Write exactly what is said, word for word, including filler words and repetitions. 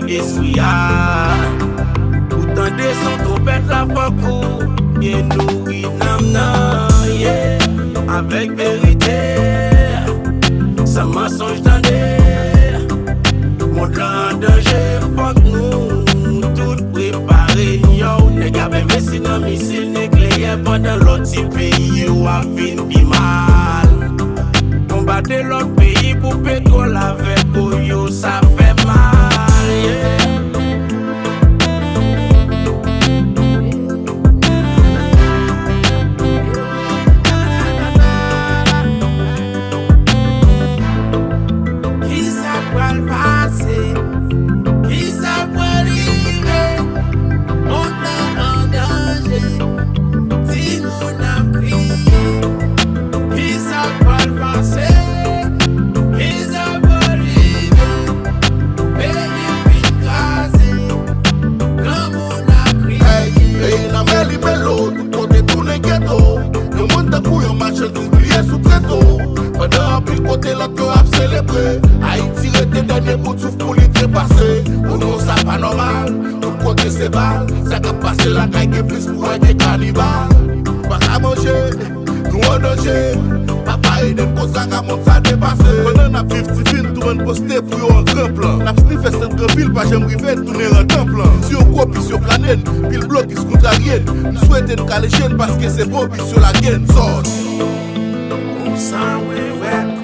espri a. Ou tande son twonpèt la, fòk ou byen nouri nanm nan, yeah. Avèk verite, san mansonj, tande. Mond lan an danje, fòk nou tout prepare. Yo, nèg ap envesti nan misil nikleyè pandan lòt ti peyi yo ap vin pi mal. Konbat de lòt peyi pou petwòl avèk oil, sa fè mal, yeah. Kisa k pral pase? Kisa k pral rive? Mond lan an danje. Timoun ap kriye. Kisa k pral pase? Kisa k pral rive? Peyi fin kraze. Granmoun ap kriye. Hey, peyi nan men libelo, tout kote tounen geto. Yon moun tankou yon machandiz bliye sou treto. Pandan anpil kote lòt yo ap selebre, Ayiti rete dènye bout souf pou li trepase. O non, sa pa nòmal, tout kote se bal. Sa k ap pase lakay gen plis pou wè ke kanibal. Nou pa ka manje, nou an danje. Papa ede n, koz vagabon sa depase. Pandan n ap viv ti vin, tou bann poste pou yo an gran plan. N ap snife sant gran vil, pa janm rive tounen rantan plan. Si yo gwo pis yo plane n, pil blokis kontrarye n. M swete n kale je n, paske se bon pis yo lage n. Sòt. Ou san wè wè.